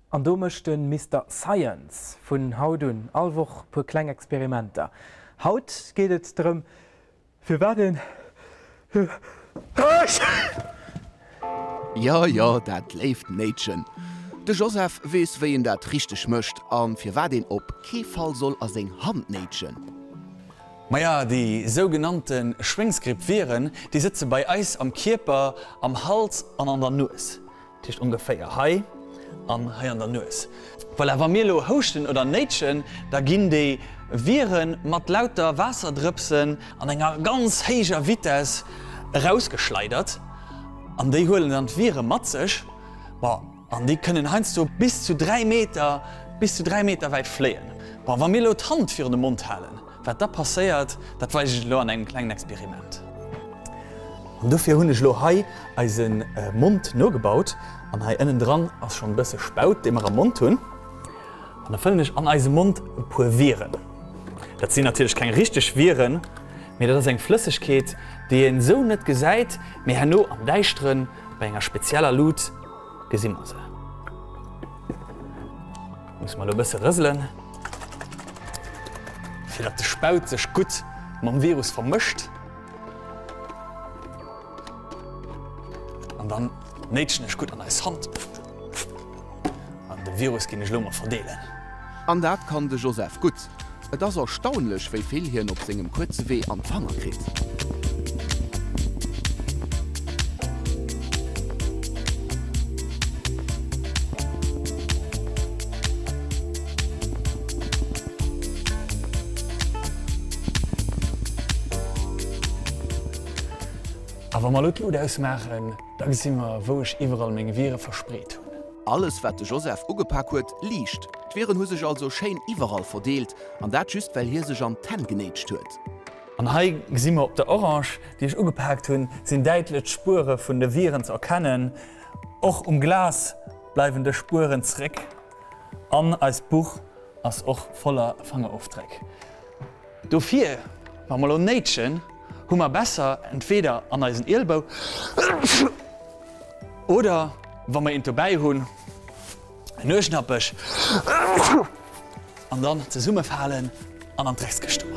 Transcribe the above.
An do mécht de Mister Science vun haut un all Woch puer kleng Experimenter. Haut geet et drëm, firwat een. Jo, jo, dat léift Néitschen. De Joseph weess, wéi een dat richteg mécht a firwat een op kee Fall soll a seng Hand néitschen. Maja, déi sougenannte Schwéngsgripp-Viren, déi sëtze bei eis am Kierper, am Hals an an der Nues. Dat heescht ongeféier hei an hei an der Nues. Voilà, wa mir elo houschten oder néitschen, da ginn déi Viren mat lauter Waasserdrëpsen an enger ganz héijer Vitess erausgeschleidert an déi huelen dann d'Vire mat sech. Bon, an déi kënnen heiansdo bis zu 3 Meter, bis zu 3 Meter wäit fléien. Bon, wa mir elo d'Hand virun de Mond halen, Wat da passéiert, dat weisen ech elo an engem klengen Experiment. An dofir hunn ech elo hei eise Mond nogebaut an hei ënnendran ass schonn e bësse Spaut, dee mer am Mond hunn. An da fëllen ech an eise Mond e puer Viren. Dat sinn natierlech keng richteg Viren, mee dat ass eng Flëssegkeet, déi een esou net gesäit, mee herno am Däischteren bei enger spezieller Lut gesi mer se. Musse mer elo e bësse rëselen, fir datt de Spaut sech gutt mam Virus vermëscht. An dann néitschen ech gutt an eis Hand. An de Virus ginn ech elo mol verdeelen. An dat kann de Joseph gutt. Et ass erstaunlech, wéi vill hien op sengem kuerze Wee an d'Fanger kritt. A wa mer elo d'Lut ausmaachen, da gesi mer, wou ech iwwerall meng Vire verspreet hunn. Alles wat de Joseph ugepak huet, liicht. D'Viren hu sech also schéin iwwerall verdeelt, an dat just well hie sech an d'Hänn genéitscht huet. An hei gesi mer op der Orange, déi ech ugepaakt hunn, sinn däitlech d'Spuere vun de Viren ze erkennen. Och um Glas bleiwen dës Spueren zeréck an eist Buch ass och voller Fangerofdréck. Dofir, wa mer elo néitschen, hu mer besser entweder an eisen Ielbou oder, wa mer eent dobäi hunn, en Nueschnappech an dann zesummefalen an an d'Dreckskëscht domat.